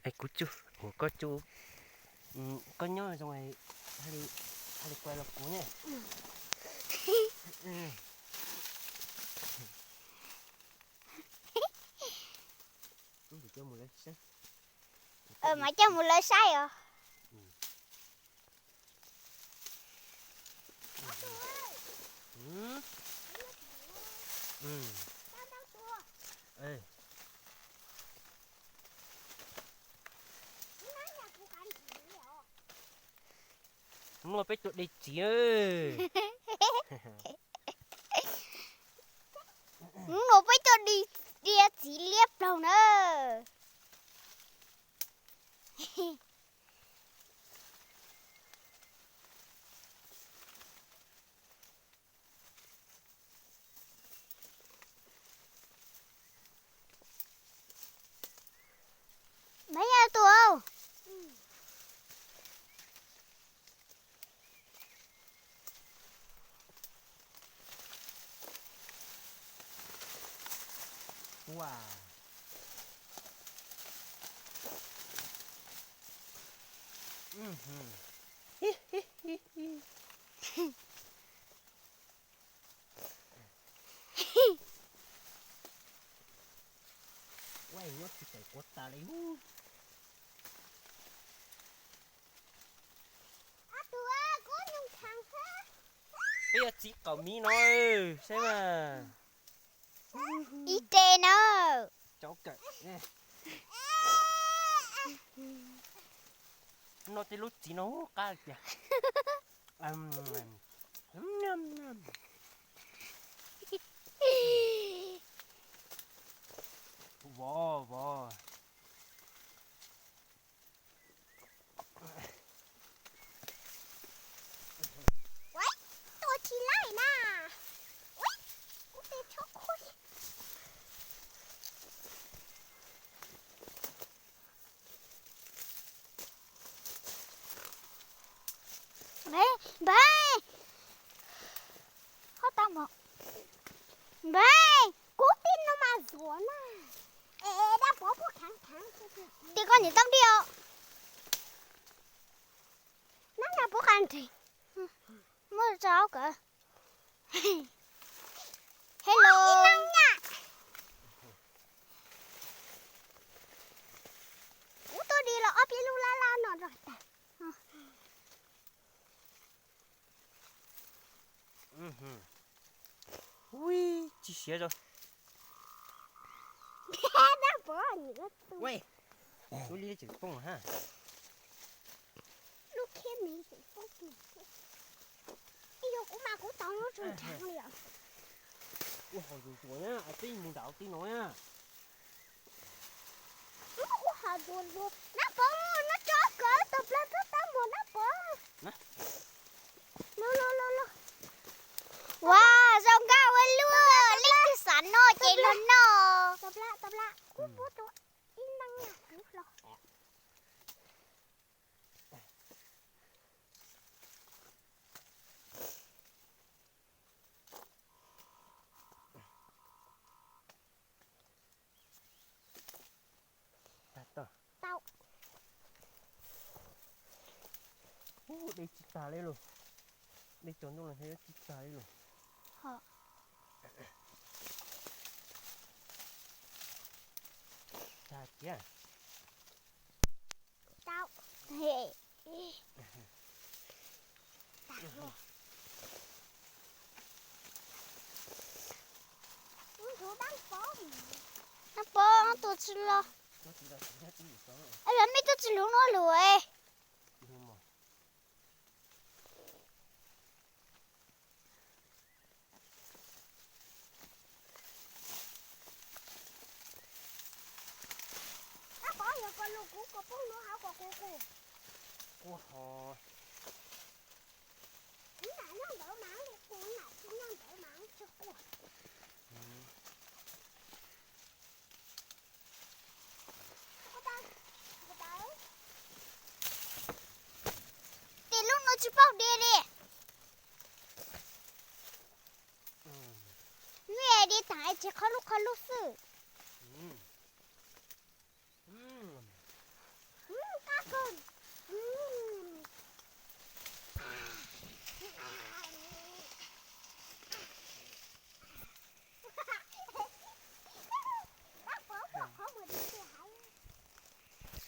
Es kuv cub, ua koj cub, koj nyob zoo, hais li kuv los kuv ne. Mas coj mus lawv saib os. Muaj peb tus dej txiv. Hnub no peb tuaj dej txiv liab ploog na. Npaj yaj tus. Ua nyob tsis tawm kuav tas li. Peb yuav txiv qaum miv no, saib mas. Ib re na. No tej lub txiv no qab tiag. Vov vov. Ua tsis laij na. Ua, kuv tes tshob khuav. Npawg, npawg, ho tau mog. Npawg, kuv tij no mas zuav na. Es dab pov puab kheev kheev. Tij koj niam tau dij os. Nab na puab qa nreeg. Muab rau kawg. Hello. Kuv tuaj di los ob peb lub lab lab no rau tag. Ui, tsis siav zoo. Lub liab tseem poob ha. Lub khiab me tseem poob. Ib yog kuv mas kuv tau lub tseem nrheev li os. Ua hauv zuj zus na, peb mus nram tij no na. Ua hauv zuj zus, nab pov, nab tso kawg tau plawg txhob tab mus nab pov. Los los los los. Ua, zoo nkauj ua luaj, leej twg xav noj ces los noj. Kuv puab rau ib neeg na kuv hlo. Tau. Ub, de tsis tag li lauj. De tsaus ntuj los ntshe yuav tsis tag li lauj. Tag tiag. Tau. Nab pov, tus tsis los. Yog mej tuaj tsis lug nuav lug es. Nab pov, yog koj lug kuv koj poob nuav hauv koj kuv kuv. Kuv ho. Kuv nam nyob ntawd mas li kuv nam tsis nyob ntawd mas tsis quaj. Tim lub no tsis paub diav li. Mej diav taag es tsis qhov lub qhov lub xwb.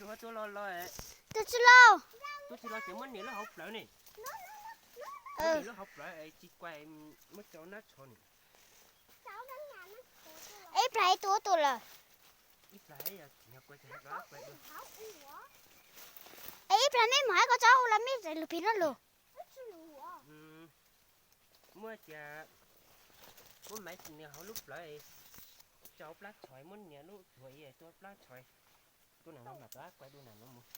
Muab tuaj los los. Tus tsis los. Tuaj tsis los ces muab nias lub hauv plawv ne. Muab nias lub hauv plawv es tsis kuaj, muab cau nab tsho ne. Ib plag ib tug tus lawm. Ib plag ib plag mej mus hais koj tso ua los mej lug pig no lug. Muab tias, muab maiv nias hauv lub plawv, tso plab tshais, muab nias lub tuag ib tua plab tshais, tua na no mam rov kuaj dua na no mus.